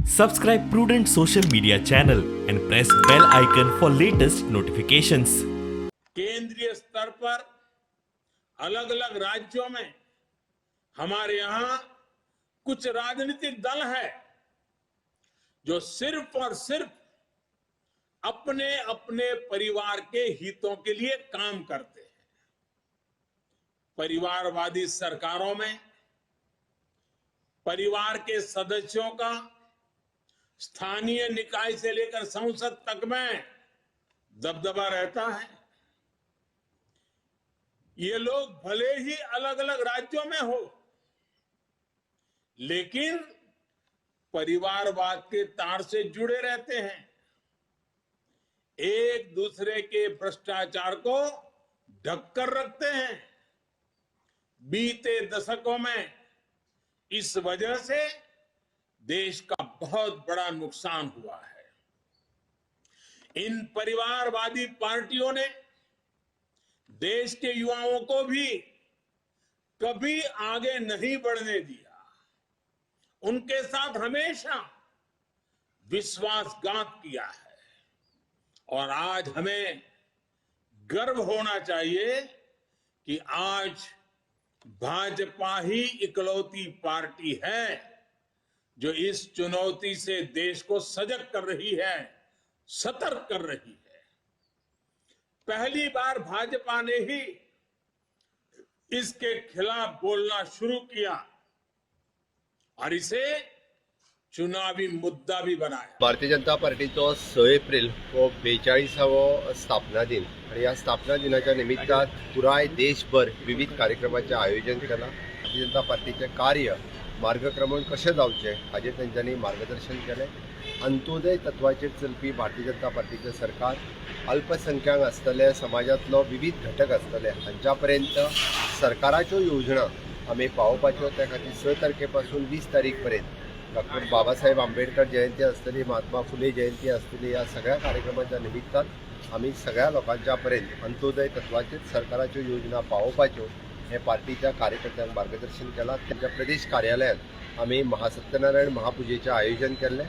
Subscribe Prudent social media channel and press bell icon for latest notifications. केंद्रीय स्तर पर अलग अलग राज्यों में हमारे यहां कुछ राजनीतिक दल है जो सिर्फ और सिर्फ अपने अपने परिवार के हितों के लिए काम करते हैं। परिवारवादी सरकारों में परिवार के सदस्यों का स्थानीय निकाय से लेकर संसद तक में दबदबा रहता है। ये लोग भले ही अलग अलग राज्यों में हो, लेकिन परिवारवाद के तार से जुड़े रहते हैं। एक दूसरे के भ्रष्टाचार को ढककर रखते हैं। बीते दशकों में इस वजह से देश का बहुत बड़ा नुकसान हुआ है। इन परिवारवादी पार्टियों ने देश के युवाओं को भी कभी आगे नहीं बढ़ने दिया। उनके साथ हमेशा विश्वासघात किया है और आज हमें गर्व होना चाहिए कि आज भाजपा ही इकलौती पार्टी है जो इस चुनौती से देश को सजग कर रही है, सतर्क कर रही है। पहली बार भाजपा ने ही इसके खिलाफ बोलना शुरू किया और इसे चुनावी मुद्दा भी बनाया। भारतीय जनता पार्टीचो 6 एप्रिल हो 42वो स्थापना दिन आनी ह्या स्थापना दिनाच्या निमित्तान पुराय देशभर विविध कार्यक्रमाचें आयोजन केलां. भारतीय जनता पार्टीचें कार्य मार्गक्रमण कशें जावचें हाजेर तेंच्यांनी मार्गदर्शन केलें. अंत्योदय तत्वाचेर चलपी भारतीय जनता पार्टीचें सरकार अल्पसंख्याक आसतले, समाजांतलो विविध घटक आसतले, हांच्या पर्यंत सरकाराच्यो योजना आमी पावोवपाच्यो. त्या खातीर 6 तारखे पासून 20 तारीख पर्यंत डॉक्टर बाबासाहेब आंबेडकर जयंती आसतली, महात्मा फुले जयंती आसतली. ह्या सगळ्या कार्यक्रमाच्या निमित्तान आमी सगळ्या लोकांच्या पर्यंत अंत्योदय तत्वाचेर सरकाराच्यो योजना पावोवपाच्यो हे पार्टीच्या कार्यकर्त्यांक मार्गदर्शन केलां. त्यांच्या प्रदेश कार्यालयात आमी महासत्यनारायण महापुजेचें आयोजन केल्लें.